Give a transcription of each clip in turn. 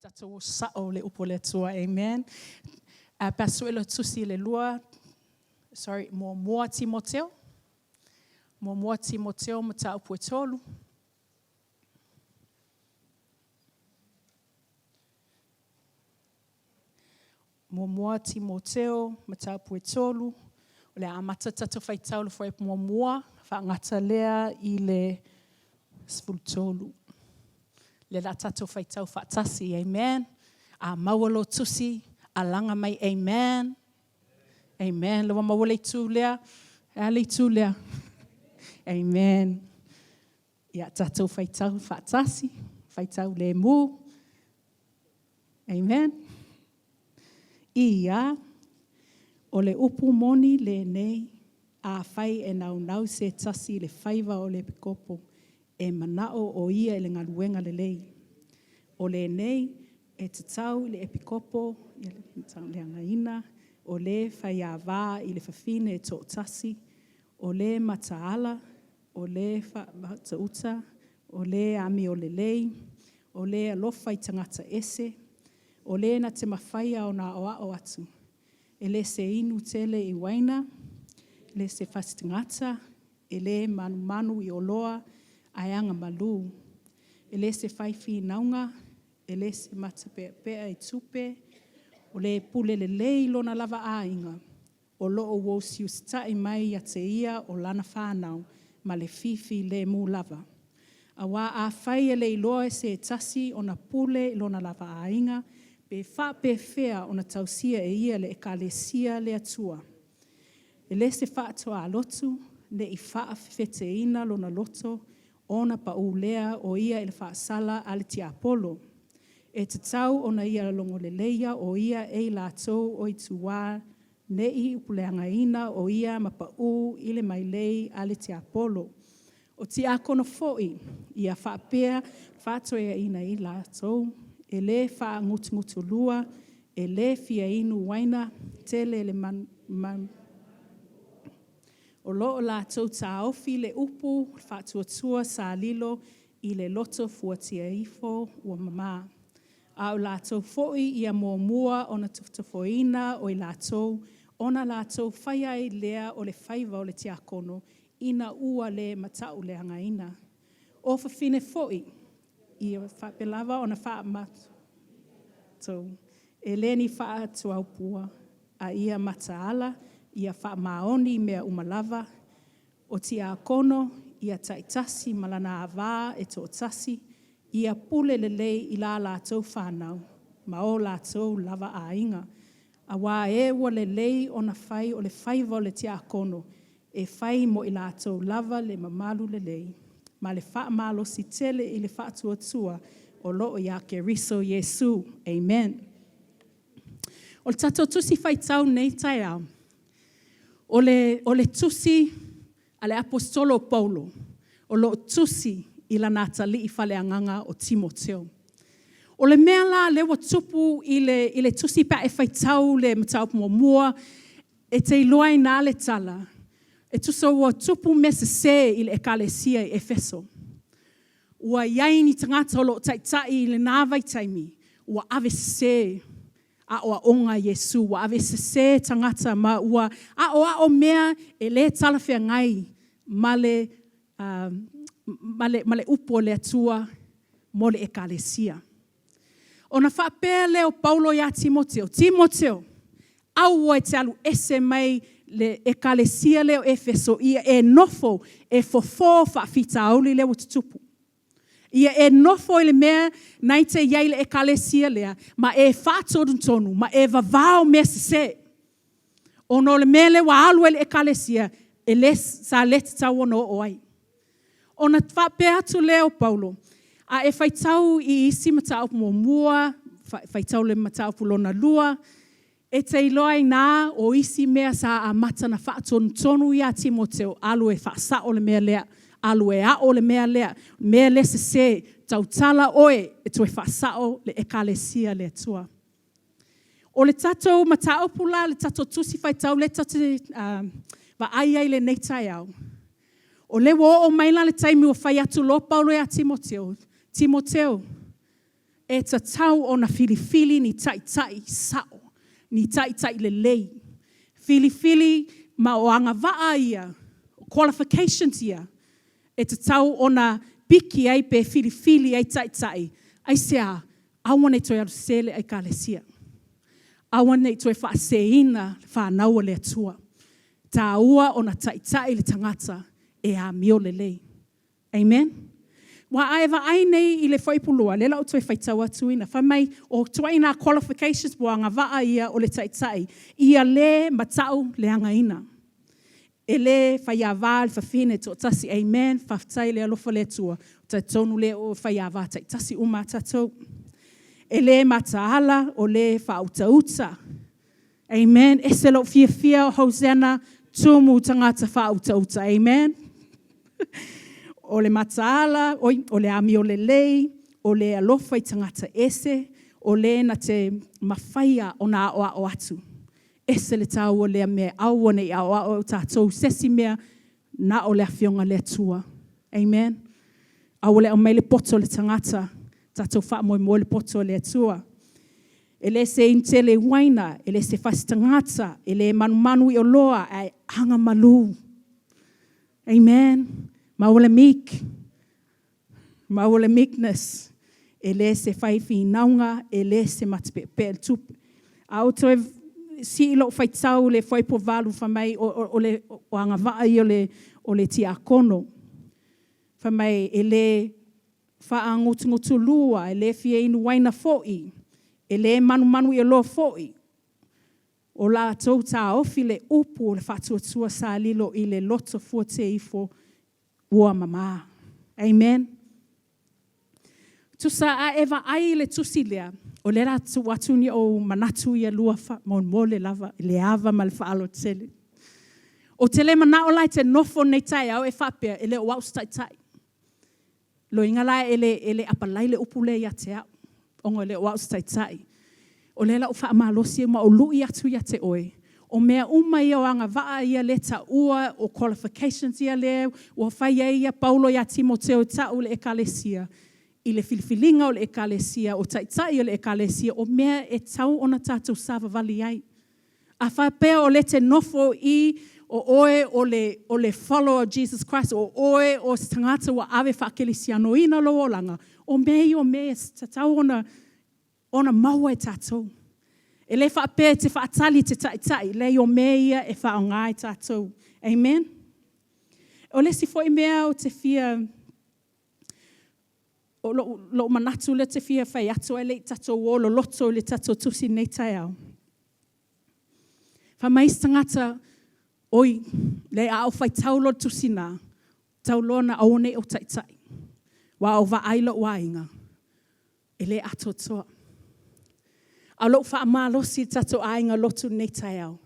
Tatou o sao le upu a le Atua. Amen. Pe a sue le tusi le lua, sorry, muamua Timoteo. Muamua Timoteo mataupu e 3. Muamua Timoteo mataupu e 3. O le a amata tatou faitau le fuaiupu muamua, faagata lea i le 13. Lea o le a tatou faitau faatasi, amen. A maua lō tusi, alaga mai, amen. Amen. Lea ua maua le itu lea? E a le itu lea? Amen. Ia tatou faitau faatasi, faitau lemu. Amen. Ia, o le upu moni lenei, afai e naunau se tasi i le faiva o le epikopo, e manao o ia i le galuega lelei. O lenei e tatau i le epikopo i le tauleagaina, o le faiavā i le fafine e toatasi, o le mataala, o le faamautauta, o le amiolelei, o le alofa i tagata ese, o le na te mafaia ona aoao atu, e le se inu tele i uaina, le se fasi tagata, e le manumanu i oloa, ae agamalu. E le se fai finauga, e le se matapeapea i tupe, o le pule lelei i lona lava aiga, o lo o ua usiusitai mai ia te ia o lana fanau ma le fifilemu lava. Aua afai e le iloa e se tasi ona pule i lona lava aiga, pe faapefea ona tausia e ia le ekalesia a le Atua. E le se faatualotu ne i faafefeteina lona loto ona pau lea o ia i le faasala a le tiapolo. E tatau ona ia logoleleia o ia e i latou o i tua ne i upuleagaina o ia ma pau i le mailei a le tiapolo. O tiakono foi, ia faapea faatoeaina i latou, e le faagutugutulua, e le fia inu uaina tele le man, o lo o latou taofi le upu faatuatua sa lilo i le loto fuatia ifo ua mama. A o latou foi ia muamua ona tofotofoina o i latou, ona latou faia ai lea o le faiva o le tiakono, ina ua le matauleagaina. O fafine foi, ia faapea lava ona e le ni faatuaupua, a ia mataala, ia faamaoni i mea uma lava. O tiakono, ia taitasi ma lana ava e toatasi, ia pule lelei i la latou fanau, ma o latou lava aiga. Aua e ua lelei ona fai o le faiva o le tiakono, e fai mo i latou lava le mamalu lelei, ma le faamalosi tele i le faatuatua o lo o ia Keriso Iesu. Amen. O le tatou tusi faitau i lenei taeao, o le tusi a le Aposetolo o Paulo, o lo o tusi i lana atalii faaleagaga o Timoteo. O le mea la lea ua tupu i le tusi pe a e faitau le mataupu muamua, e te iloa ai i ina le tala, e tusa ua tupu mea sese i le ekalesia i Efeso. Ua i ai ni tagata o lo o taitai i lena vaitaimi, ua avesese aoaoga a Iesu, ua avesese tagata ma ua aoao mea e le talafeagai ma le upu a le Atua mo le ekalesia. Ona faapea lea o Paulo ia Timoteo, Timoteo, aua e te alu ese mai le ekalesia lea o Efeso, ia e nofo e fofo faafitauli lea ua tutupu. Ia e nofo i le mea na e te i ai i le ekalesia lea, ma e faatonutonu ma e vavao mea sese. Ona o le mea lea ua alu ai le ekalesia, e le sa le tatau ona oo ai. Ona faapea atu lea o Paulo, a e faitau i isi mataupu muamua, faitau le mataupu lona lua, e te iloa ai i ina o isi mea sa amata ona faatonutonu ia Timoteo, alu e faasao le mea lea, alu e ao le mea lea, mea lea e sese, tautala oe e toe faasao le ekalesia a le Atua. O le tatou mataupu la le tatou tusi faitau lea tatou te vaai ai i lenei taeao, o lea ua oo mai la le taimi ua fai atu loa Paulo ia Timoteo, Timoteo, E tatau ona filifili ni taitai sao, ni taitai lelei. Filifili ma o agavaa ia, o qualifications ia, e tatau ona piki ai pe filifili ai taitai. Aisea? Aua ne i toe alu sese le ekalesia. Aua ne i toe faaseseina le fanau a le Atua. E taua ona taitai le tagata e amio lelei. Amen? Aua a e vaai nei i le Fuaiupu 2, lea o le a ou toe faitau atuina, fai mai o ituaiga qualifications po o agavaa ia o le taitai, ia le matauleagaina, e le faiava i le fafine e toatasi. Amen. Faafetai i le alofa o le Atua, ou te talitonu o lea ua faiava taitasi uma lava tatou. E le mataala, o le faautauta. Amen. E ese lou fiafia Hosanna, tumu i tagata faautauta. Amen. O le mataala, oi, o le amio lelei, o le alofa i tagata ese, o le na te mafaia ona aoao atu. E ese le taua o lea mea, aua ne i aoao tatou i se isi mea, na o le Afioga a le Atua. Amen. Aua le aumaia le poto o le tagata, tatou faamoemoe i le poto o le Atua. E le se inu tele uaina, e le se fasi tagata, e le manumanu i oloa, ae agamalu. Amen. Maua le meek, maua le meekness. E le se fai finauga, e le se matepeepee i le tupu. A ou toe sii lou faitau i le fuaiupu 8 fai mai o le agavaa ia o le tiakono. Fai mai e le faagutugutulua, e le fia inu uaina foi, e le manumanu i oloa foi, o latou taofi le upu o le faatuatua sa lilo i le loto fuateifo ua mama. Amen. Tusa a e vaai i le tusi lea, o lea o le a tuu atu ni ou manatu ia e lua faamolemole lava i le ava ma le faaaloalo tele. Ou te le manao la e te nofo nei taeao e faapea, e le o au o se taitai. Loiga la e le apalai le upu lea ia te au, ona e le o au o se taitai. O lea o le a ou faamalosi ma ou lui atu ia te oe, o mea uma ia o agavaa ia lea e taua, o qualifications ia lea ua fai ai Paulo ia Timoteo e tau i le ekalesia, i le filifiliga o le ekalesia, o taitai o le ekalesia, o mea e tatau ona tatou savavali ai. A faapea o lea e te nofo i i, o oe o le follower o Jesus Christ, o oe o se tagata ua ave faakerisianoina lou olaga, o mea ia o mea e tatau ona maua e tatou. E le faapea e te faatali i te taitai, leai o mea ia e faaaoga e tatou. Amen? O le isi foi mea ou te fia, o lou manatu lea ou te fia fai atu ae le i tatou o loloto i le tatou tusi i lenei taeao, fai mai isi tagata, oi, leai a ou faitau loa i le tusi lena, tau loa ina aua ne i ou taitai, aua a ou vaai i lou aiga, e le atoatoa. A o lou faamalosi i le tatou aiga lotu i lenei taeao,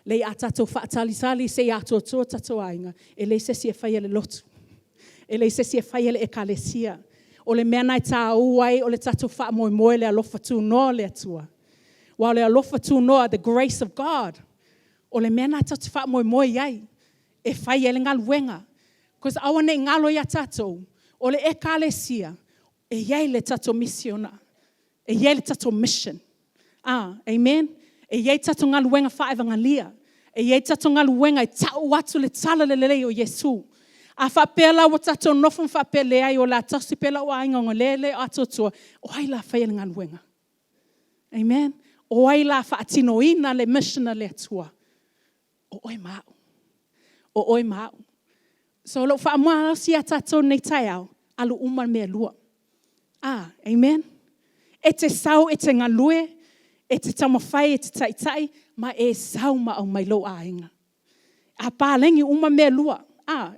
leai a tatou faatalitali se i atoatoa tatou aiga, e leai se isi e faia le lotu, e leai se isi e faia le ekalesia. O le mea lena e taua ai le tatou faamoemoe i le alofa tunoa o le Atua. Aua o le alofa tunoa, the grace of God, o le mea lena tatou te faamoemoe i ai, e fai ai le galuega. Because aua ne i galo ia tatou, o le ekalesia, e i ai le tatou misiona, e i ai le tatou mission. Amen? E i ai le tatou galuega faale-evanelia, e i ai le tatou galuega e tau atu le talalelei o Iesu. A faapea la ua tatou nofo ma faapea, leai o le a tausi pea lou aiga ona o lea e le atoatoa, o ai o le a faia le galuega? Amen? O ai o le a faatinoina le mission a le Atua? O oe ma au. O oe ma au. So, o lou faamalosi ia tatou i lenei taeao, alu uma mea e lua. Amen? E te sau e te galue, e te taumafai e te taitai, ma e sau ma aumai lou aiga. A paleni uma mea e lua.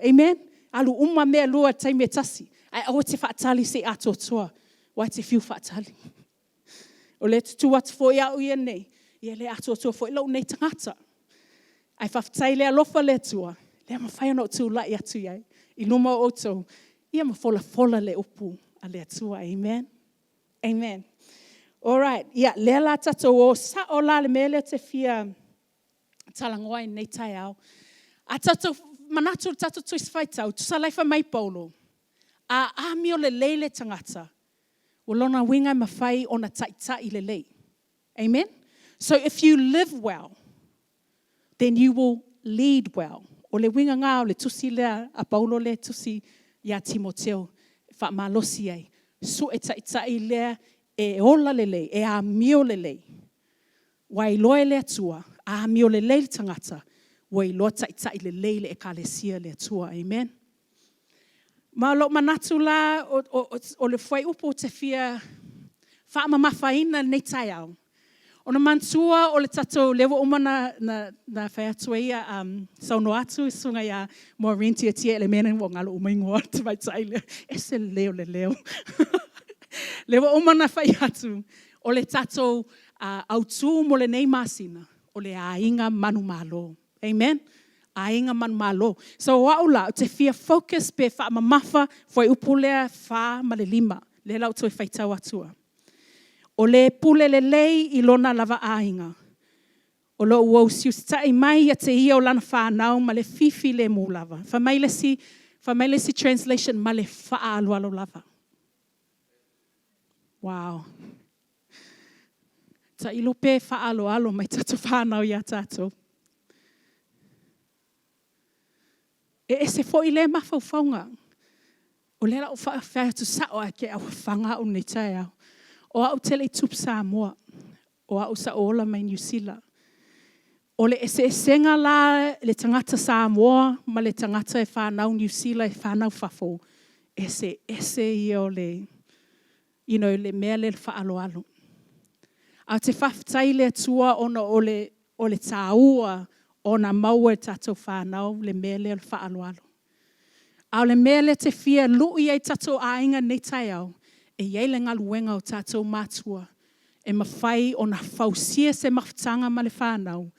Amen? Alu uma mea e lua i le taimi e tasi. Ae aua e te faatali se i atoatoa, aua e te fiu e faatali. O lea e tutu atu foi au ia nei, e le atoatoa foi lou nei tagata. Ae faafetai i le alofa o le Atua, lea e mafai ona ou tulai atu ai i luma o outou, ia ma folafola le upu a le Atua. Amen. Amen. Alright, ia, lea o le a tatou o sao la i le mea lea ou te fia talanoa ai i lenei taeao. A tatou manatu i le tatou Tusi Faitau, tusa la e fai mai Paulo, a amio lelei le tagata, O lona uiga e mafai ona taitai lelei. Amen? So if you live well, then you will lead well. O le uiga lena o le tusi lea a Paulo lea e tusi ia Timoteo e faamalosi ai. Sue taitai lea e ola lelei, e amio lelei. Ua iloa e le Atua, a amio lelei le tagata, ua iloa taitai lelei le ekalesia e le Atua. Amen. Ma o lou manatu la, o le fuaiupu ou te fia faamamafaina i lenei taeao, ona manatua o le tatou, lea ua uma ona fai atu ai, saunoa atu le susuga ia Maureen Tietie Elemene, ua galo uma igoa o le tamaitai lea, e ese le lelei o le leo. Lea ua uma ona fai atu, o le tatou autu mo lenei masina, o le aiga manumalo. Amen? Aiga manumalo. So o au la, ou te fia focus pe faamamafa fuaiupu lea 4 ma le 5, lea o le a ou toe faitau atua. O le pule lelei i lona lava aiga, o lo o ua usiusitai mai ia te ia o lana fanau ma le fifilemu lava. Fai mai le isi translation, ma le faaaloalo lava. Wow. Tailo pe faaaloalo mai tatou fanau ia tatou. E ese foi lea mafaufauga. O lea o le a ou fai atu sao lava e te aofaga au i lenei taeao. O au ou te le i tupu Samoa, o au sa ou ola mai Niu Sila. O le eseesega la le tagata Samoa ma le tagata e fanau Niu Sila e fanau i fafo, e eseese ia o le le mea lea o le faaaloalo. Ae ou te faafetai i le Atua ona o le taua ona maua e tatou fanau le mea lea o le faaaloalo. A o le mea lea ou te fia lui ai tatou aiga i lenei taeao, e i ai le galuega a tatou matua e mafai ona fausia se mafutaga ma le fanau,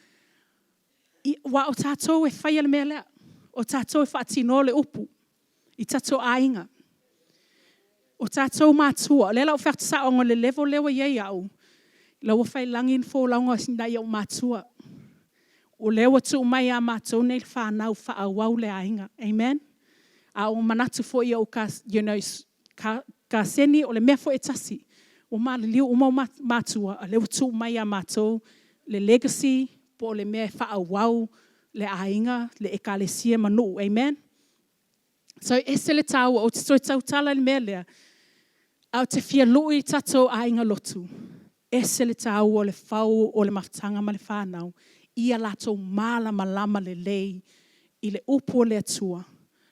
aua o tatou e faia le mea lea. O tatou e faatinoa le upu i tatou aiga. O tatou matua, o lea o le a ou fai atu sao ona o le level lea ua i ai au, o la ua faiilagi le folauga a nai ou matua. O lea ua tuu mai ia matou nei le fanau e faaauau le aiga. Amen? A ua manatu foi i ou kaseni, o le mea foi e tasi. Ua maliliu uma ou matua, a o lea ua tuu mai ia matou le legacy po o le mea e faaauau le aiga, le ekalesia ma nuu. Amen? So e ese le taua, ou te toe tautala i le mea lea, ae ou te fia lui i tatou aiga lotu, e ese le taua o le fau o le mafutaga ma le fanau, ia latou malamalama lelei i le upu a le Atua,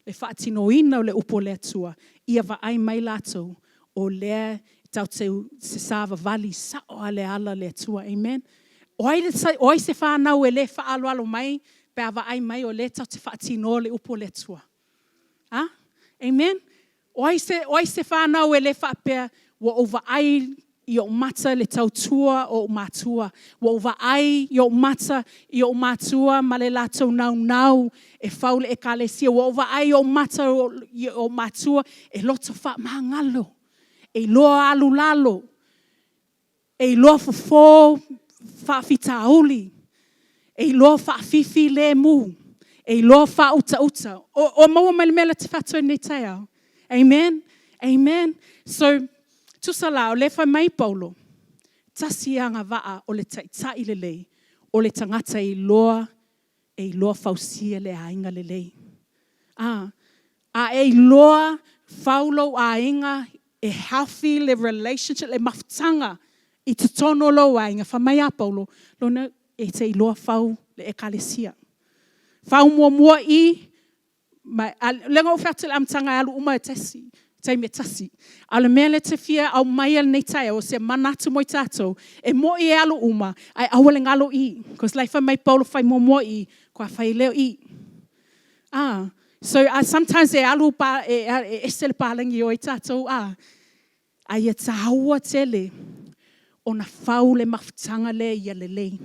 le faatinoina o le upu a le Atua, ia vaai mai latou, o lea tatou te savavali sao lava i le ala o le Atua. Amen? O ai se fanau e le faaaloalo mai pe a vaai mai o lea tatou te faatinoa le upu a le Atua? A? Amen? O ai se fanau e le faapea, ua ou vaai i ou mata i le tautua a ou matua, ua ou vaai i ou mata i ou matua ma le latou naunau e fau le ekalesia, ua ou vaai i ou mata i ou matua e loto faamagalo, e iloa alu lalo, e iloa fofo faafitauli, e iloa faafifilemu, e iloa faautauta. O maua mai le mea lea ou te fai atu ai i lenei taeao? Amen? Amen. So, tusa la, o lea e fai mai Paulo, tasi ia agavaa o le taitai lelei, o le tagata e iloa, e iloa fausia le aiga lelei. A e iloa fau lou aiga, e healthy le relationship, le mafutaga i totonu o lou aiga, fai mai a Paulo, e te iloa fau le ekalesia. Fau muamua i, lea na ou fai atu i le amataga e alu uma i le taimi e tasi. A o le mea lea ou te fia aumaia i lenei taeao, o se manatu mo i tatou, e moni e alu uma, ae aua le galo i. Because o la e fai mai Paulo, fai muamua i, faatoa fai ai lea o i. So sometimes e alu, e ese le palagi e o ai tatou a, ae ia taua tele ona fau le mafutaga lea ia lelei.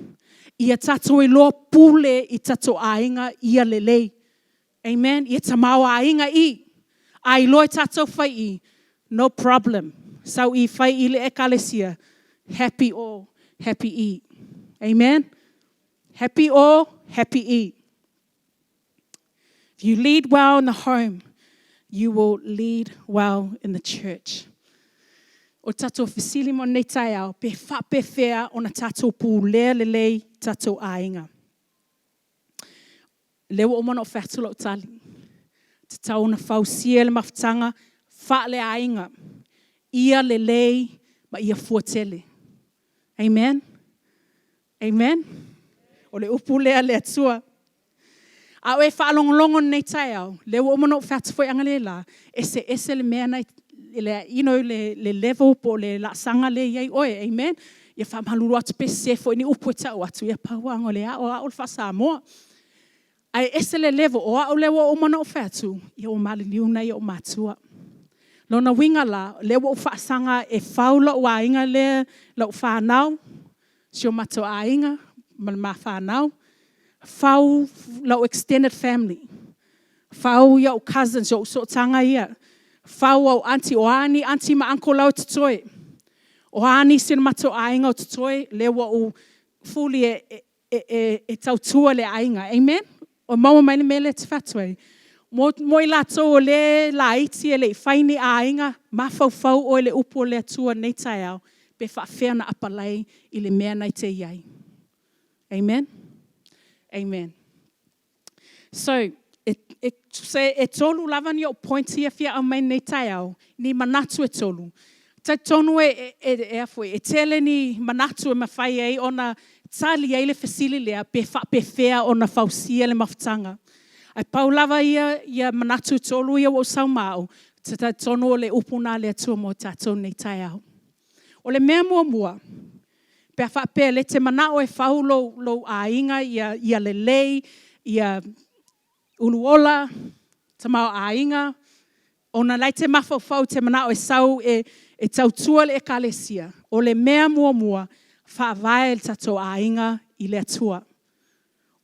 Ia tatou iloa pule i tatou aiga ia lelei. Amen? Ia tamaoaiga i. A iloa e tatou fai i, no problem. Sau i fai i le ekalesia, happy o, happy i. Amen? Happy o, happy i. If you lead well in the home, you will lead well in the church. O le tatou fesili mo lenei taeao, pe faapefea ona tatou pulea lelei tatou aiga? O lea ua uma ona ou fai atu lau tali, e tatau ona fausia le mafutaga faale-aiga, ia lelei ma ia fuatele. Amen? Amen? O le upu lea a le Atua. A o e faalogologo i lenei taeao, o lea ua uma ona ou fai atu foi analeila, e eseese le mea le level po o le laasaga lea e i ai oe. Amen? Ia faamalulu atu pe sese foi ni upu e tau atu, ia pau lava o lea e aʻo au le faa-Samoa. Ae ese le level, o au lea ua uma ona ou fai atu, ua maliliu nai ou matua. O lona uiga la, o lea ua ou faasaga e fau lou aiga lea, lau fanau, si o matou aiga ma le ma fanau, fau lau extended family, fau ou cousins, ou sootaga ia, fau au aunty, o a ni aunty ma uncle la e totoe, o a nisi o le matou aiga o totoe, lea ua ou fuli e tautua le aiga. Amen? O maua mai le mea lea ou te fai atu ai? Mo i latou o lea e laiti e le i fai ni aiga, mafaufau oe i le upu a le Atua i lenei taeao, pe faapefea ona apalai i le mea lena e te i ai. Amen? Amen. So, e 3 lava ni ou points ia e fia aumai i lenei taeao, ni manatu e 3. E talitonu e tele ni manatu e mafai ai ona tali ai le fesili lea, pe faapefea ona fausia le mafutaga? Ae pau lava ia manatu e 3 ia ua ou sau ma au, ou te talitonu o le upu lena a le Atua mo i tatou i lenei taeao. O le mea muamua, pe a faapea o lea e te manao e fau lou aiga ia lelei, ia uluola, tamaoaiga, ona o la e te mafaufau e te manao e sau e tautua le ekalesia, o le mea muamua, faavae lo tatou aiga i le Atua.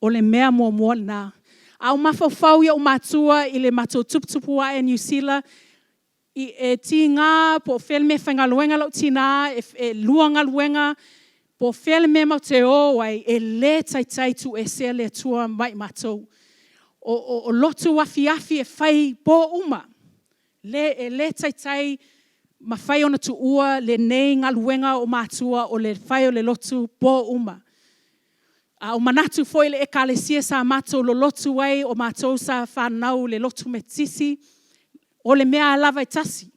O le mea muamua lena. A ou mafaufau i ou matua i le matou tuputupu ae i Niu Sila, e tiga po o fea le mea e faigaluega lou tina, e 2 galuega, po o fea le mea matou te o ai, e le taitai tuuesea le Atua ma i matou. O lotu afiafi e fai i po uma. E le taitai mafai ona tuua lenei galuega o matua o le fai o le lotu po uma. A ou manatu foi i le ekalesia sa matou lolotu ai, o matou sa fanau i le lotu Metotisi, o le mea lava e tasi.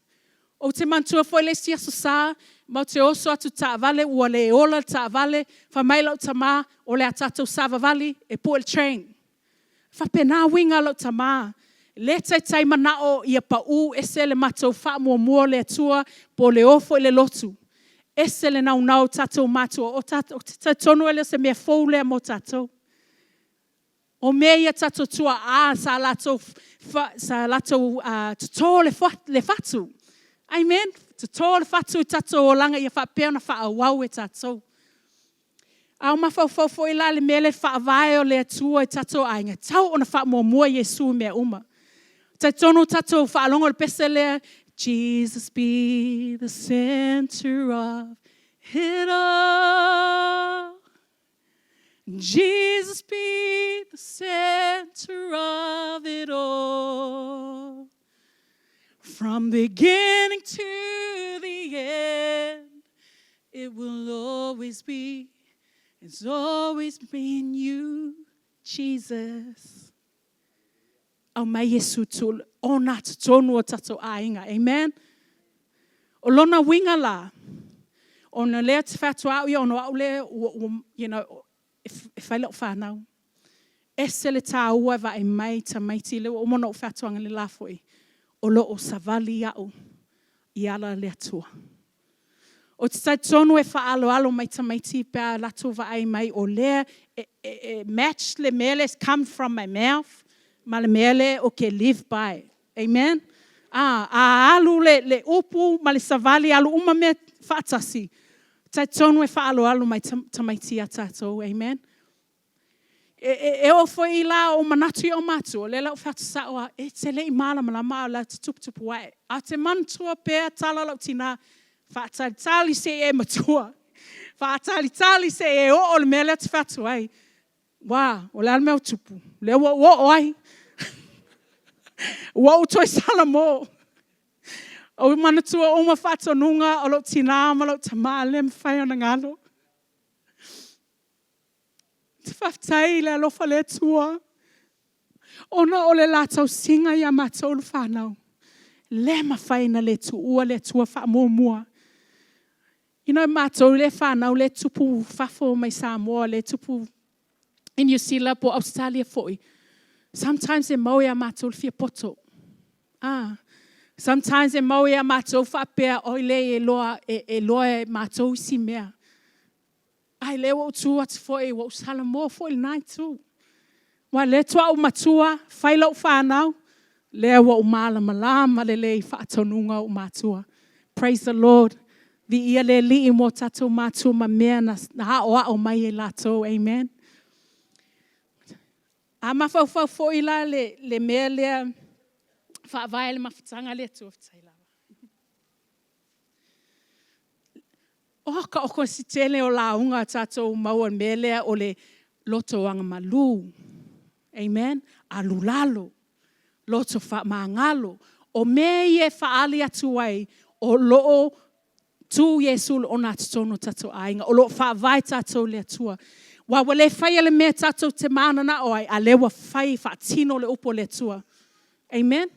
Ou te manatua foi le isi Aso Sa, matou te oso atu i le taavale ua le ola le taavale, fai mai lou tama, o le a tatou savavali e pue le train. E faapena uiga o lou tama, e le taitai manao ia pau ese le matou faamuamua o le Atua po o le o foi i le lotu. E ese le naunau o tatou matua, ou te talitonu e le o se mea fou lea mo tatou. O mea ia a tatou tuaa sa latou toto le fatu. Amen? Toto le fatu i tatou olaga ia faapea ona faaauau e tatou. A ou mafaufau foi la i le mea lea o le faavae o le Atua i tatou aiga, e tatau ona faamuamua Iesu i mea uma. E talitonu tatou te faalogo i le pese lea, Jesus be the center of it all. Jesus be the center of it all. From beginning to the end, it will always be, it's always been you, Jesus. Aumai Iesu ona totonu o tatou aiga. Amen? O lona uiga la, ona lea ou te fai atu au ia, ona o au lea e fai lau fanau. E ese le taua e vaai mai tamaiti, lea ua uma ona ou fai atu analeila foi, o lo o savali au i ala o le Atua. Ou te talitonu e faaaloalo mai tamaiti pe a latou vaai mai o lea e match le mea lea come from my mouth ma le mea lea ou te live by. Amen? A alu le upu ma le savali, alu uma mea faatasi, talitonu e faaaloalo mai tamaiti ia tatou. Amen? E oo foi la o ou manatu i ou matua, o lea o le a ou fai atu sao lava, e te le i malamalama a o la e te tuputupu ae. Ae ou te manatua pea tala a lou tina, faatalitali se i e matua, faatalitali se i e oo i le mea lea ou te fai atu ai. Ua, o le a le mea ua tupu? O lea ua ou oo ai. Ua ou toe salamo. Ou manatua uma faatonuga o lou tinā ma lou tamā, e le mafai ona galo. Ou te faafetai i le alofa o le Atua, ona o le la tausiga ia matou le fanau, le mafai ona le tuua le Atua faamuamua. You know matou lea e fanau lea e tupu i fafo mai Samoa, lea e tupu i Niu Sila po o Ausetalia foi, sometimes e maua ia matou le fia poto. Sometimes e maua ia matou faapea, oi leai e iloa e matou isi mea. A o lea ua ou tu atu foi, ua ou salamo foi i lena itu. Aua o lea faatoa ou matua, fai lau fanau, lea ua ou malamalama lelei i faatonuga a ou matua. Praise the Lord. Viia le Alii mo tatou matua ma mea na aoao mai e latou. Amen. A mafaufau foi la le mea lea, faavae le mafutaga a le Atua. Oka oka se tele o lauga a tatou maua i le mea lea o le loto agamalu. Amen. Alu lalo, loto faamagalo. O mea ia e faaali atu ai, o lo o tu Iesu i le ogatotonu o tatou aiga. O lo o faavae tatou i le Atua. Aua ua le faia le mea tatou te mananao ai, a o lea ua fai e faatino le upu a le Atua. Amen.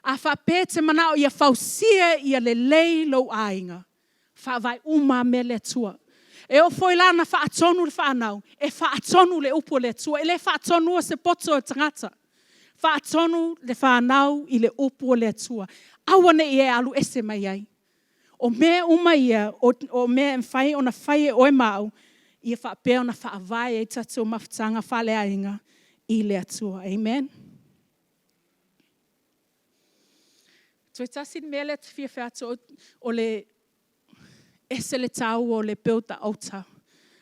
A faapea e te manao ia fausia ia lelei lou aiga, faavae uma lava mea i le Atua. E oo foi la ina faatonu le fanau, e faatonu i le upu a le Atua. E le faatonuina se poto o le tagata. Faatonu le fanau i le upu a le Atua. Aua ne i e alu ese mai ai. O mea uma ia, o mea e mafai ona fai e oe ma au, ia faapea ona faavae ai tatou mafutaga faaleaiga i le Atua. Amen. Toe tasi le mea lea ou te fia fai atu, o le ese le taua o le build the altar.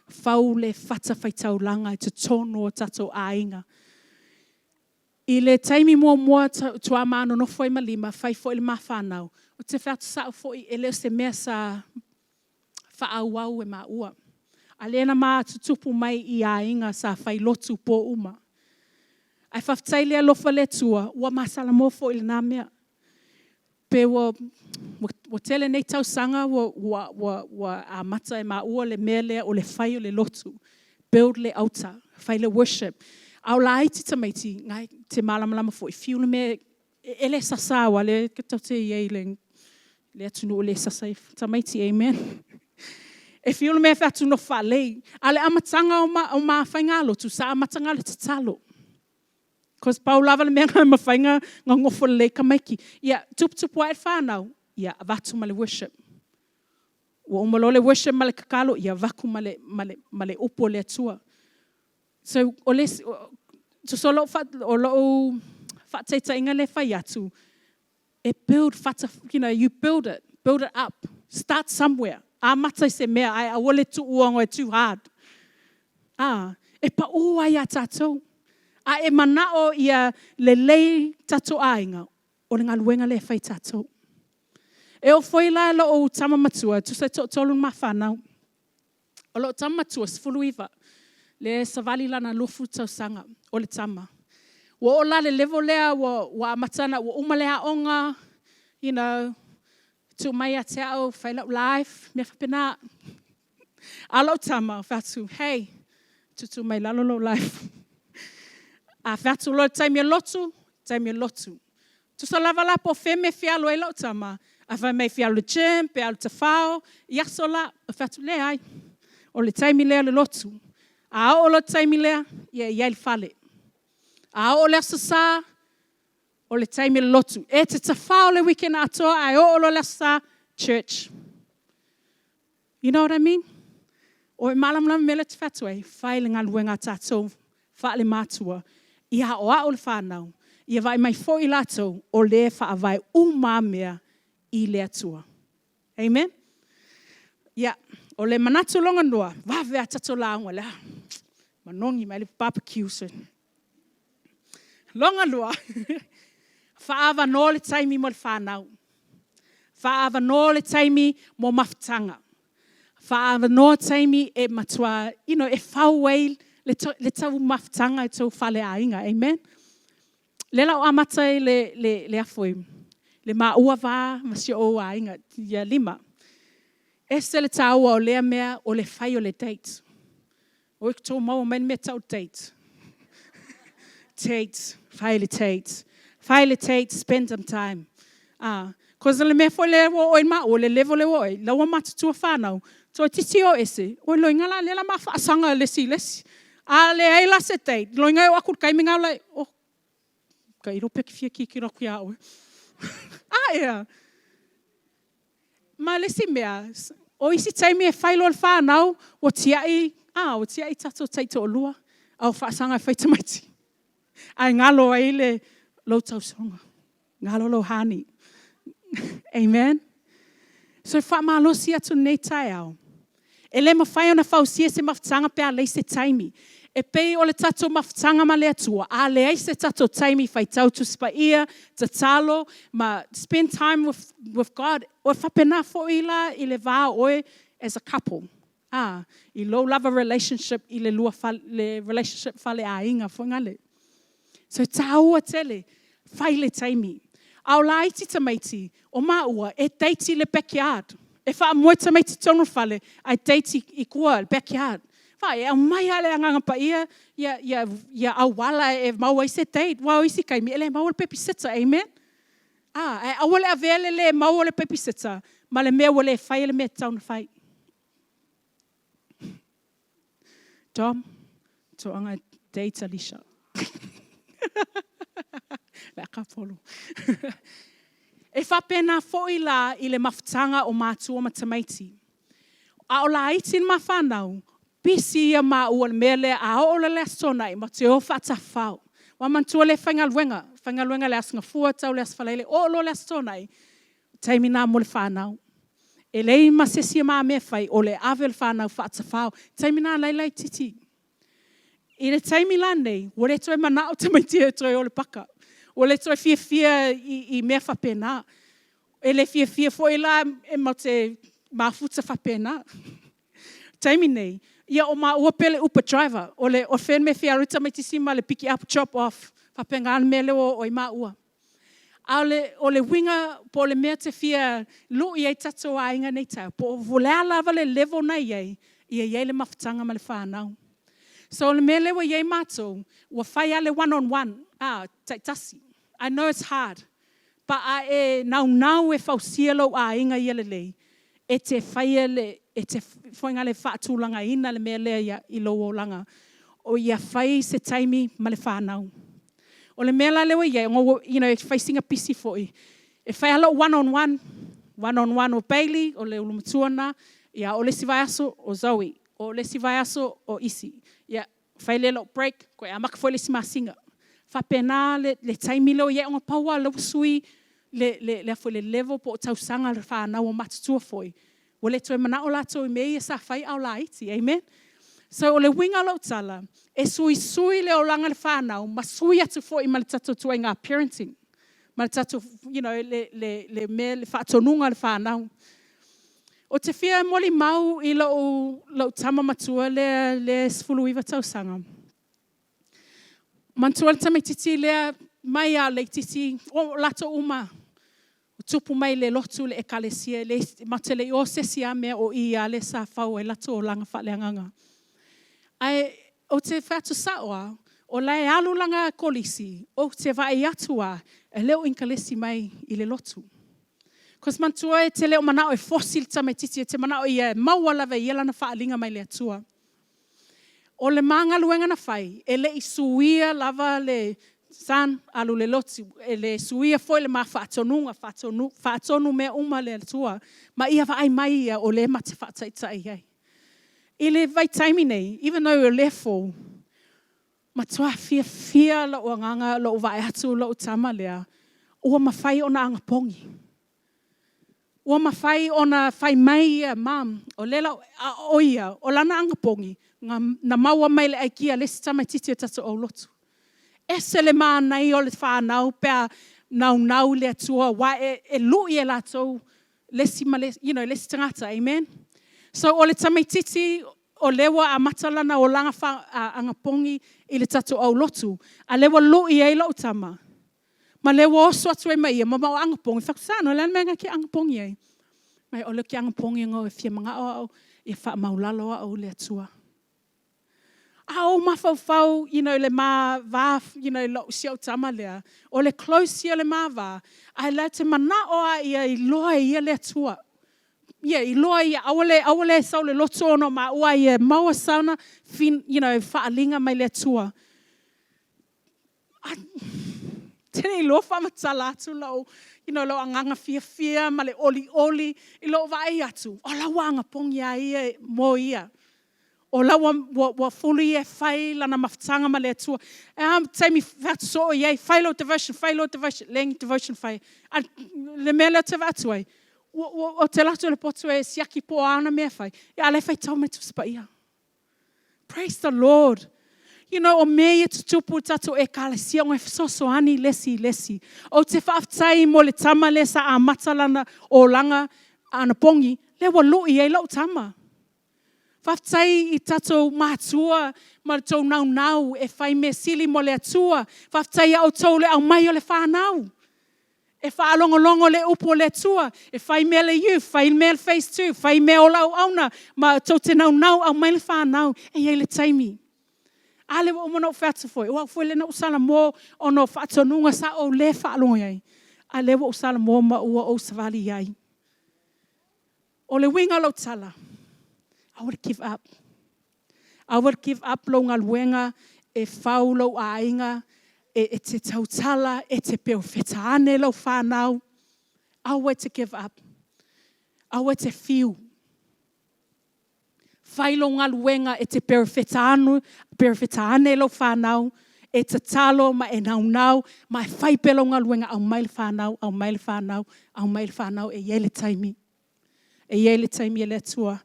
Fau le fatafaitaulaga i totonu o tatou aiga. I le taimi muamua faatoa ma nonofo ai ma Lima fai foi le ma fanau, ou te fai atu sao foi, e le o se mea sa faaauau e maua. A o lea na ma tutupu mai i aiga sa fai lotu po uma. Ae faafetai i le alofa o le Atua, ua ma salamo foi i lena mea. Pe ua tele nei tausaga ua amata e maua le mea lea o le fai o le lotu, build le auta, fai le worship. A o laiti tamaiti, na e te malamalama foi, fiu le mea, e le sasa aua o lea tou te i ai i le atunuu e le sasa ai tamaiti. Amen. E fiu le mea e fai atu nofo faalelei, a o le amataga o ma faigalotu, sa amata na o le tatalo. Cause pau lava le mea na mafai ona nofo lelei tamaiti. Ia tuputupu ae fanau, ia avatu ma le worship. Ua uma loa le worship ma le tatalo, ia avatu ma le upu a le Atua. So, o le isi, tusa o lou faataitaiga lea e fai atu, e build fata, you build it, build it up. Start somewhere. Amata i se mea, ae aua le tuua ona e too hard. Ah, e pau ai ia tatou. A e manao ia lelei tatou aiga, o le galuega lea e fai tatou. E oo foi la lou tama matua, tusa e toatolu ma fanau. O lou tama matua, 19, lea e savali lana 20 tausaga o le tama. Ua oo la i le level lea ua amata ona, ua uma le aoga, tuu mai ia te au e fai lau life, mea faapena. A o lau tama, ou fai atu, hey, tuutuu mai lalo lou life. A fai atu loa o le taimi o le lotu, taimi o le lotu. Tusa lava la po o fea le mea e fia alu ai lau tama, a fai mai e fia alu i le gym, pe alu i le tafao, i aso la, ou fai atu, leai, o le taimi lea o le lotu. A oo loa i le taimi lea, ia e i ai i le fale. A oo i le Aso Sa, o le taimi o le lotu. E te tafao le weekend atoa, ae oo loa i le Aso Sa, church. You know what I mean? O e malamalama i le mea lea ou te fai atu ai? Fai le galuega a tatou faalematua, ia aoao le fanau, ia vaai mai foi latou, o lea e faavae uma lava mea i le Atua. Amen? Ia, o le manatu lona lua, vave lava tatou lauga, o le a manogi mai le barbecue soon. Lona lua, faaavanoa le taimi mo le fanau. Faaavanoa le taimi mo mafutaga. Faaavanoa taimi e matua, e fau ai le tou mafutaga i tou faleaiga. Amen? O lea o le a ou amata i le le maua va ma si ou aiga ia Lima. Ese le taua o lea mea o le fai o le date. Ua outou maua mai le mea e tau o le date? Date, fai le date, fai le date, spend some time. Ah, cause o le mea foi lea ua oo i ai maua, le level lea ua oo i ai, la ua matutua fanau, toeitiiti o ese, oi loiga la lea o le a ma faasaga le isi i le isi. A leai la se date, loiga e oo atu i le taimi lena like, oh, tailo pe fia tilotilo atu ia oe. A ea? Ma le isi mea, o isi taimi e fai loa le fanau, ua tiai, a, ua tiai tatou taitoalua, a ua faasaga e fai tamaiti. Ae galo ai le lou tausoga, galo lou honey. Amen? So e faamalosi atu i lenei taeao, e le mafai ona fausia se mafutaga pe a leai se taimi. E pei o le tatou mafutaga ma le Atua, a leai se tatou taimi faitau Tusi Paia, tatalo ma spend time with God, e faapena foi la i le va o oe as a couple. A, i lou lava relationship i le lua le relationship faaleaiga foi lale. So e taua tele, fai le taimi. A o laiti tamaiti, o maua, e date i le backyard. E faamoe tamaiti i totonu o le fale, ae date i tua i le backyard. Vaai, e aumai lava e le Agaga Paia ia auala e maua ai se date. Aua o isi taimi, e le maua le babysitter, amen? A, ae aua le avea le le maua o le babysitter ma le mea ua le faia le mea e tatau ona fai. Dom, toaga date Alicia. Le aka polo. E faapena foi la i le mafutaga o matua ma tamaiti. A o laiti le ma fanau, pisi ia maua i le mea lea, a oo loa i le Aso Toonai, matou te o faatafafao. Aua manatua o lea e faigaluega, faigaluega i le Aso Gafua tau i le Aso Faraile, oo loa i le Aso Toonai, taimi lena mo le fanau. E leai ma se isi ma mea e fai, o le ave o le fanau faatafao. Taimi lena o la e laitiiti. I le taimi la lenei, ua le toe manao tamaiti e toe o i le paka. Ua le toe fiafia i mea faapena. E le fiafia foi la e matou te mafuta faapena. O le taimi lenei, ia o maua pei o le Uber driver. O fea le mea e fia alu ai le tamaitiiti ma le pick up, drop off. E faapena le mea lea ua oo i ai maua. A o le uiga po o le mea ou te fia lui ai tatou aiga i lenei taeao, po o le a lava le level na i ai, ia i ai le mafutaga ma le fanau. So o le mea lea ua i ai matou, ua fai lava le one on one, a, taitasi. I know it's hard, but a e naunau e fausia lou aiga ia lelei, e te faia le, e te foi le faatulagaina le mea lea i lou olaga, o ia fai se taimi ma le fanau. O le mea la lea ua i ai, e fai sina pisi foi, e fai lava lou one on one, one on one o Bailey, o le ulu matua lena, ia oo le isi vaiaso o Zoe, oo le isi vaiaso o Isi. Ia, fai lea o lou break, toe amata foi le isi masina. Faapena le taimi lea ua i ai, ona pau lava o lea ua sui le level po o tausaga o le fanau ua matutua foi, ua le toe manao latou i mea ia sa fai a o laiti. Amen? So, o le uiga o lau tala, e suisui le olaga o le fanau ma sui atu foi ma le tatou ituaiga parenting, ma le tatou, le mea, le faatonuga o le fanau. Ou te fia molimau i lou tama matua lea e 19 tausaga. Manatua le tamaitiiti lea mai lava laitiiti, o latou uma tupu mai le lotu, le ekalesia, e matou te le i o se isi lava mea, o i lava lea sa fau ai latou olaga faaleagaga. Ae ou te fai atu sao lava, o la e alu lana kolisi, ou te vaai atu lava, e le o ikalesi mai i le lotu. Cause manatua e te le o manao e fosi le tamaitiiti, e te manao ia maua lava e ia lana faaaliga mai le Atua. O le ma galuega na fai, e le i suia lava le son, alu i le lotu. E le suia foi le ma faatonuga, faatonu mea uma le Atua. Ma ia vaai mai ia o lea ma te faataitai i ai. I le vaitaimi nei, even though o lea e fou, matua fiafia lou agaga lou vaai atu lou tama lea, ua mafai ona anapogi. Ua mafai ona fai mai ia, Mum, o lea o ia, o lana anapogi, na maua mai le aikia a le isi tamaitiiti o le tatou aulotu. Ese le manaia o le fanau pe a naunau i le Atua, aua e lui e latou le isi ma le isi, le isi tagata, amen? So o le tamaitiiti o lea ua amata lana olaga anapogi i le tatou aulotu, a o lea ua lui ai lou tama. Ma lea ua oso atu ai ma ia ma maua anapogi, fai atu, Sana, o le a le mea lena e te anapogi ai? Fai mai o lea ou te anapogi ona e fia manao au ia faamaualalo au e le Atua. A ou mafaufau i le ma va si ou tama lea, o le close ia o le ma va, ae la te manao lava ia iloa e ia le Atua. Ia iloa ia, aua le sau i le lotu ona o maua, a ia maua sana faaaliga mai le Atua. Ou te le iloa faamatala atu lou agaga fiafia ma le olioli i lou vaai atu o la ua anapogi lava ia mo ia. O la ua fulu ia e fai lana mafutaga ma le Atua. E a taimi fai atu soo i ai, fai lou devotion, fai lou devotion, leai ni devotion o faia. A o le mea lea ou te vaai atu ai, ou te alu atu i le potu e siaki po o a ana mea e fai, a o la e faitau mai le Tusi Paia. Praise the Lord. O mea ia e tutupu i tatou ekalesia ona e fesoasoani le isi i le isi. Ou te faafetai mo le tama lea sa amata lana olaga anapogi, lea ua lui ai lou tama. Faafetai i tatou matua ma le tou naunau e fai mea sili mo le Atua. Faafetai ia outou i le aumai o le fanau e faalogologo i le upu a le Atua, e fai mea a le youth, fai mea a le phase 2, fai mea o Ola Auauna, ma tou te naunau e aumai le fanau, e i ai le taimi. A lea ua uma ona ou fai atu foi, o au foi lea na ou salamo ona o faatonuga sa ou le faalogo i ai, a o lea ua ou salamo ma ua ou savali i ai. O le uiga o lau tala, aua le give up. Aua le give up lou galuega e fau lou aiga, e te tautala, e te perofeta ane lau fanau. Aua e te give up. Aua e te fiu. Fai lou galuega e te perofeta ane lau fanau, e tatalo ma e naunau ma e fai pea lau galuega, aumai le fanau, aumai le fanau, aumai le fanau, e i ai le taimi. E i ai le taimi a le Atua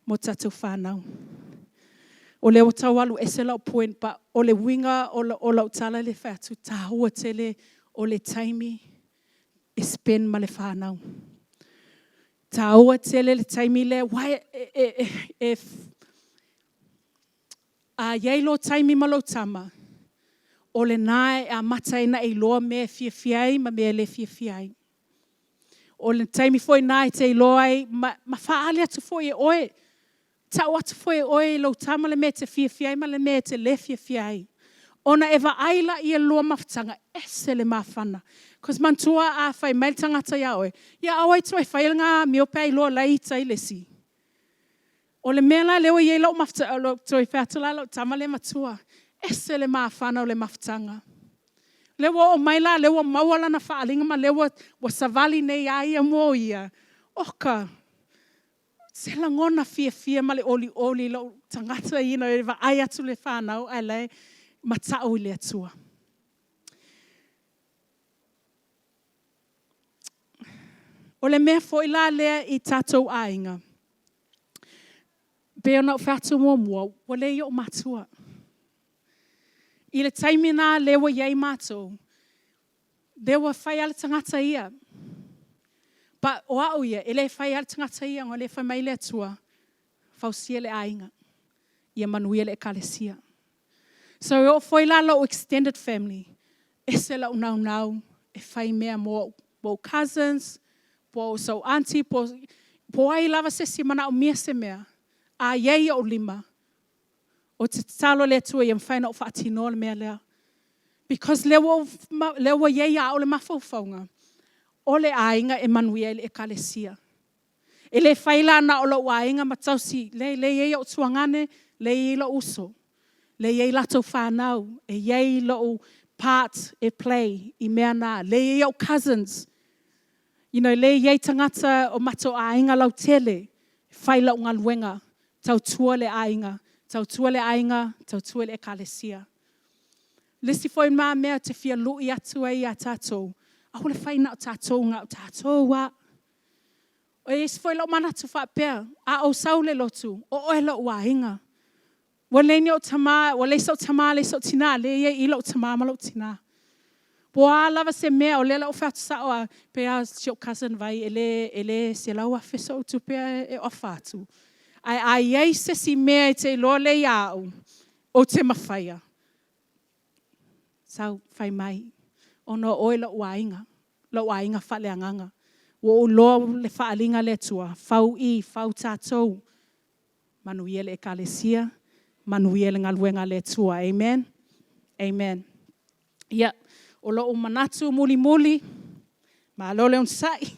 mo tatou fanau. O lea ua tau alu ese lau point, but o le uiga o lau tala lea e fai atu, e taua tele o le taimi e spend ma le fanau. E taua tele le taimi lea, aua a i ai lou taimi ma lou tama, o lena e amata ai ona e iloa mea e fiafia ai ma mea e le fiafia ai. O le taimi foi lena e te iloa ai ma faaali atu foi e oe, tau atu foi e oe i lou tama le mea e te fiafia ai ma le mea e te le fiafia ai. Ona e vaai lea i le lua mafutaga, e ese le mafana. Cause manatua a fai mai le tagata ia oe, ia aua e te toe faia lena amio pe a iloa o la e i tai le isi. O le mea la lea ua i ai lau mafutaga, ou te toe fai atu la o lau tama lea e matua, e ese le mafana o le mafutaga. O lea ua oo mai la o lea ua maua lana faaaliga ma o lea ua savali nei lava ia mo ia, oka, se lagona fiafia ma le olioli i lou tagata e vaai atu i le fanau a o la e matau i le Atua. O le mea foi la lea i tatou aiga, e pei ona ou fai atu muamua, ua leai ou matua. I le taimi lena lea ua i ai matou, lea ua fai lava le tagata ia. But o au ia, e le fai lava le tagata ia, ona o lea e fai mai le Atua, fausia le aiga, ia manuia le ekalesia. So e oo foi la i lou extended family, e ese lou naunau e fai mea mo ou cousins, po o sou aunty, po o ai lava se isi e manaomia se mea, a i ai i ou lima, ou te tatalo i le Atua ia mafai ona ou faatinoa le mea lea. Because o lea ua i ai ia au le mafaufauga, o le aiga e manuia ai le ekalesia. E le fai la na o lou aiga ma tausi, e leai o lea e i ai ou tuagane, lea e i ai lou uso, lea e i ai latou fanau, e i ai lou part e play i mea na. O lea e i ai ou cousins, lea e i ai tagata o matou aiga lautele, e fai lau galuega, tautua le aiga, tautua le aiga, tautua le ekalesia. O le isi foi lena mea ou te fia lui atu ai ia tatou, aua le fai na o tatou na o tatou lava. E i ai foi lou manatu faapea, a ou sau i le lotu, o oe lou aiga. Ua leai sou tama leai sou tina, o lea e i ai i i lou tama ma lou tina. Po o a lava se mea, o lea o le a ou fai atu sao lava, pei lava o si ou cousin Vai, e le $100,000 sou tupe e offer atu. Ae a i ai se isi mea e te iloa lea ia au, ou te mafaia, sau fai mai. Ona o oe lou aiga, lou aiga faaleagaga. Ua ou iloa le faaaliga a le Atua, fau i, fau tatou, manuia le ekalesia, manuia le galuega a le Atua. Amen. Amen. Ia, o lou manatu mulimuli, malo le onosai.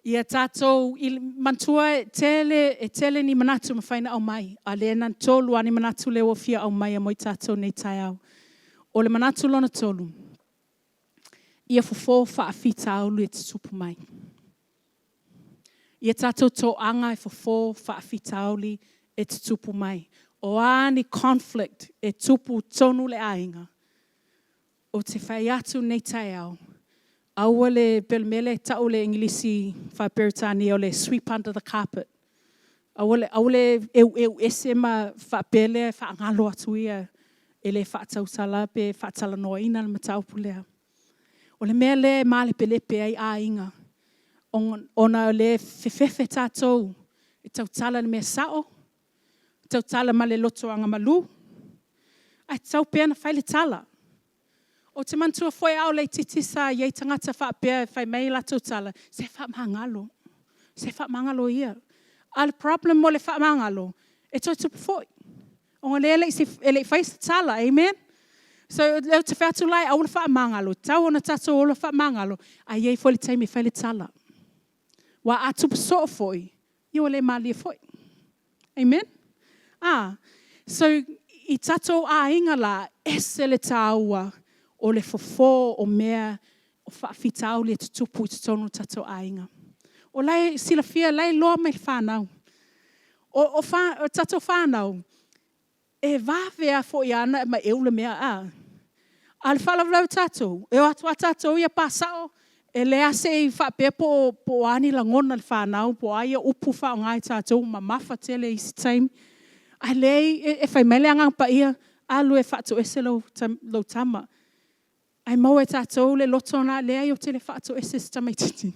Ia tatou manatua e tele ni manatu e mafai ona aumai, ae o lea e na o le 3 lava ni manatu lea ua ou fia aumaia mo i tatou i lenei taeao. O le manatu lona 3, ia fofo faafitauli e tutupu mai. Ia tatou toaga e fofo faafitauli e tutupu mai. O a ni conflict e tupu i totonu o le aiga, ou te fai atu i lenei taeao, aua le e pei o le mea lea e tau e le Igilisi faa-Peretania o le sweep under the carpet. Aua le eueu ese ma faapea lea e faagalo atu ia, e le faatautala pe faatalanoaina le mataupu lea. O le mea lea e malepelepe ai aiga, ona o lea e fefefe tatou e tautala i le mea sao, tautala ma le loto agamalu, ae tatau pea ona fai le tala. Ou te manatua foi a o laitiiti sa i ai tagata faapea e fai mai a latou tala, se faamagalo, se faamagalo ia. A o le problem o le faamagalo, e toe tupu foi, ona o lea e le i faia se tala. Amen? So o lea ou te fai atu la e aua le faamagalo, e tatau ona tatou ola faamagalo, ae i ai foi le taimi e fai le tala. Aua a tupu soo foi, ia ua le malie foi. Amen? So, i tatou aiga la, e ese le taua o le fofo o mea o faafitauli e tutupu i totonu o tatou aiga. O la e silafia o la e iloa mai e fanau. O tatou fanau, e vave foi lava ona aemaeu le mea. A o le faalavelave o tatou, e o atu lava tatou ia pa sao, e leai lava se i faapea po o a ni lagona o le fanau po o a ia upu e faaaoga e tatou, ua mamafa tele isi taimi. Ae leai e fai mai le Agaga Paia, alu e faatoese lau tama. Ae maua e tatou le loto lena, leai ou te le faatoese i si tamaitiiti.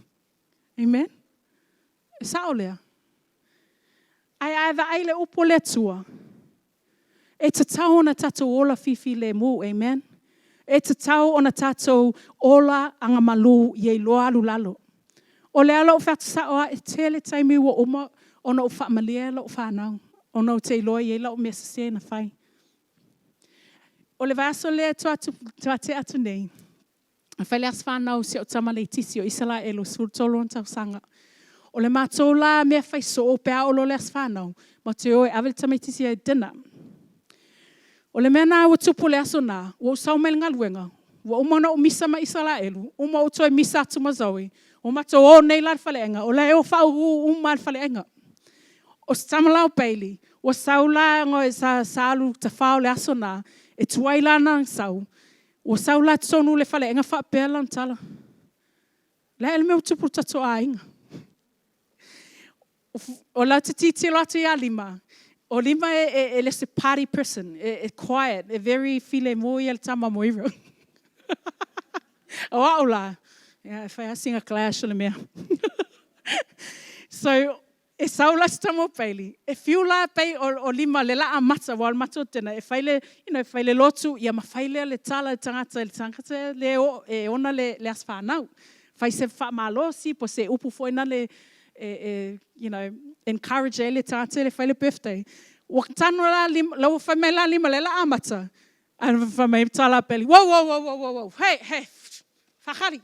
Amen? E sao lea? Ae a vaai i le upu a le Atua, e tatau ona tatou ola fifilemu. Amen? E tatau ona tatou ola agamalu ia iloa alu i lalo. O lea la ua ou fai atu sao lava, e tele taimi ua uma ona ou faamalie lau fanau, ona ou te iloa e i ai lau mea sese na fai. O le vaiaso lea faatoa tea atu nei, na fai le aso fanau o si au tama leititi o Isaraelu e 13 ona tausaga. O le matou la mea fai soo pe a oo loa le aso fanau, matou te o e ave le tamaitiiti e dinner. O le mea lena ua tupu i le aso lena, ua ou sau mai le galuega, ua uma ona ou misa ma Isaraelu, uma ou toe misa atu ma Zoe, ua matou o nei la i le faleaiga, o la e o faauu uma lava i le faleaiga. O si tama la o Bailey, ua sau la ona sa alu tafao i le aso lena, e tuai la ona sau, ua sau la i totonu o le faleaiga faapea lana tala, O le a ea le mea ua tupu i le tatou aiga? O la ou te tilotilo atu ia Lima, o Lima e le o se party person, e quiet, e very filemu ia le tama a Moira. O au la, e fai lava sina clash o le mea. So, e sau la si tama o Bailey, e fiu la o Lima o lea o le a amata, aua o le matou dinner, e fai le, you know, fai le lotu, ia ma fai lea o le tala i le tagata, le tagata lea e ona le aso fanau. Fai se faamalosi po o se upu foi lea e encourage ai le tagata lea e fai le birthday. Ua tago la Lima, ua fai mai la Lima o lea o le a amata, ae fai mai le tala a Bailey, whoa, whoa, whoa, whoa, whoa, hey, hey, fakhali.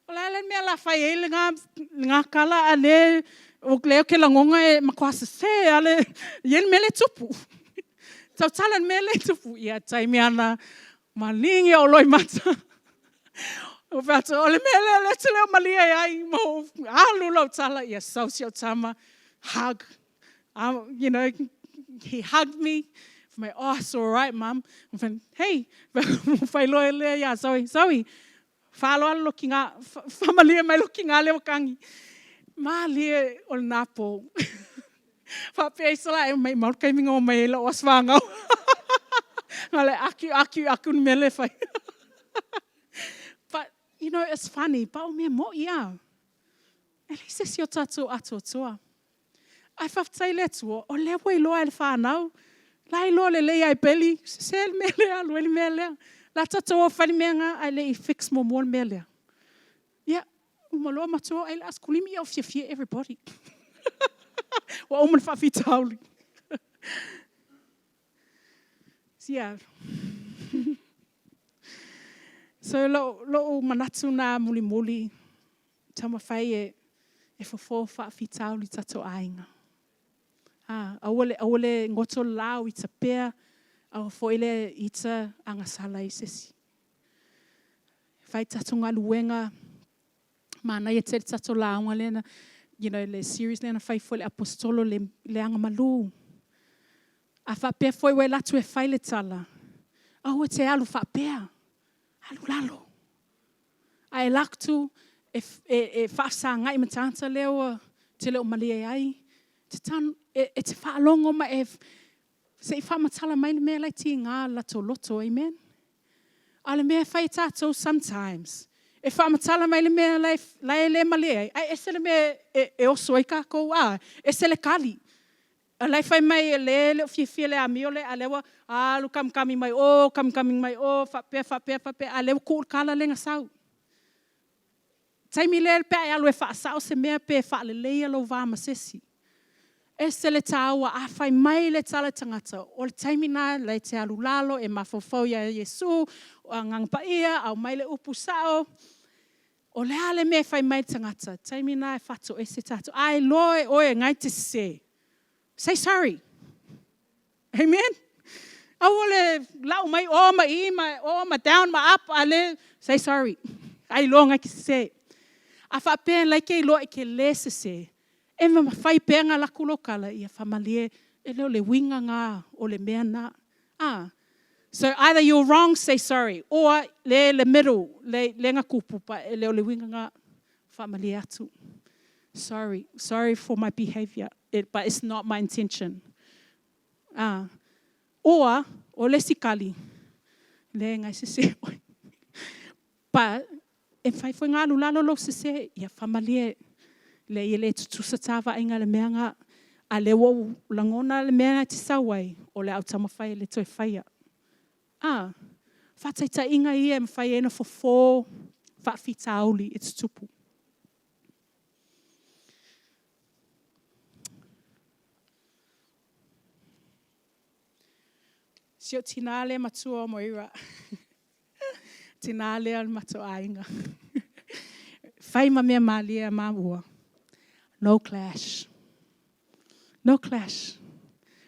O le a le mea o le a fai ai lena tala a o lea ou te lagona e matua sese lava, e i ai le mea lea e tupu. Tautala i le mea lea e tupu. Ia, taimi lava lena, maligi ou loimata. Ou fai atu, o le mea lea o lea ou te le o malie ai, ma ou alu lau tala. Ia sau si au tama, hug, he hugged me. Fai mai, oh, it's alright, mum. Hey, fai loa lea ia Zoe, Zoe, faaaloalo lou tina, faamalie mai lou tina lea ua tagi. Malie o lena po. Faapea Isaraelu, maumau le taimi na omai ai i lou aso fanau. Na o le aki, aki, aki le mea lea e fai. But, you know, it's funny, but o mea moni lava. E leai se isi o tatou atoatoa. Ae faafetai i le Atua, o lea ua iloa e le fanau, la e iloa lelei lava e Billy, sese le mea lea, alu ai le mea lea. Le a tatou o e fai le mea lena ae le i fix muamua le mea lea. Ia, uma loa matou o ai le aisakulisi, ia ua fiafia everybody. Ua uma le faafitauli. Yeah. So lou manatu lena mulimuli, taumafai e fofo faafitauli i tatou aiga. Ah, aua le, aua le goto le la o ita pea, aua foi le ita agasala i se isi. Fai tatou galuega, manaia tele tatou lauga lea na, le series lea na fai foi le Aposetolo le agamalu. A faapea foi ua e alu atu e fai le tala, aua e te alu faapea, alu lalo. A e alu atu e faafesagai ma le tagata lea e te le o malie ai, e te faalogo ma e, se i faamatala mai le mea la e tiga i le latou loto. Amen? A o le mea e fai e tatou sometimes, e faamatala mai le mea la e le malie ai, ae ese le mea e oso ai tatou, a, ese le tali. O la e fai mai e le o fiafia i le amio lea, a o lea ua alu kamikami mai o, kamikami mai o, faapea, faapea, faapea, a o lea ua tuu le tala lea na sau. Taimi lea pe a e alu e faasao se mea pe faaleleia lou va ma se isi. E ese le taua, a fai mai le tala a le tagata, o le taimi lena la e te alu lalo, e mafaufau ia Iesu, o Agaga Paia, aumai le upu sao. O le a le mea e fai mai ai le tagata, taimi lena e fatoese tatou. A iloa e oe o lena e te sese, say sorry. Amen? Aua le lau mai o ma i, ma o ma down ma up, a o lea, say sorry. A iloa o lena e te sese. A faapea o la e te iloa e te le sese, e mafai pea ona alu atu lau tala, ia faamalie, e le o le uiga lena o le mea lena. Ah. So either you're wrong, say sorry, or le middle, le na tupu, pa e le o le uiga lena, faamalie atu. Sorry, sorry for my behavior, but it's not my intention. Ah. Or, o le isi tali, le na e sese oe. Pa, e mafai foi ona alu lalo lou sese, ia faamalie, le ia le tutusa ta vaaiga i le mea lena. A lea ua ou lagona le mea lena e te sau ai, o le a ou taumafai e le toe faia. Ah, faataitaiga ia e mafai ai ona fofo faafitauli e tutupu. Si ou tina lea matua o Moira, tina lea o le matou aiga. Fai ma mea malie maua, no clash. No clash.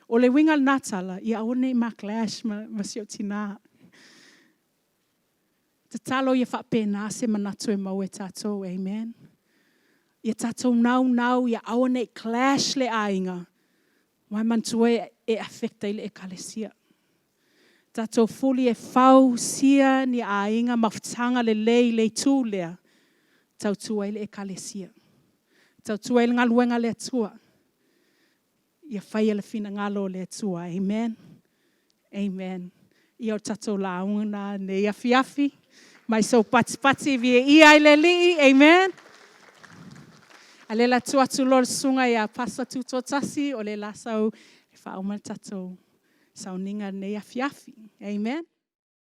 O le uiga lena tala, ia aua ne i ma clash ma si ou tina. Tatalo ia faapena se manatu e maua e tatou, amen. Ia tatou naunau ia aua ne i clash le aiga, ma e manatua e affect ai le ekalesia. Tatou fuli e fausia ni aiga mafutaga lelei le itu lea, tautua ai le ekalesia. Tautua ai le galuega a le Atua. Ia faia le finagalo o le Atua. Amen. Amen. Ia o tatou lauga na nei afiafi. Mai sou patipati viia ai le Alii. Amen. A le la tu atu loa le susuga ia Pasa Tutoatasi, o le la sau e faauma le tatou sauniga nei afiafi. Amen.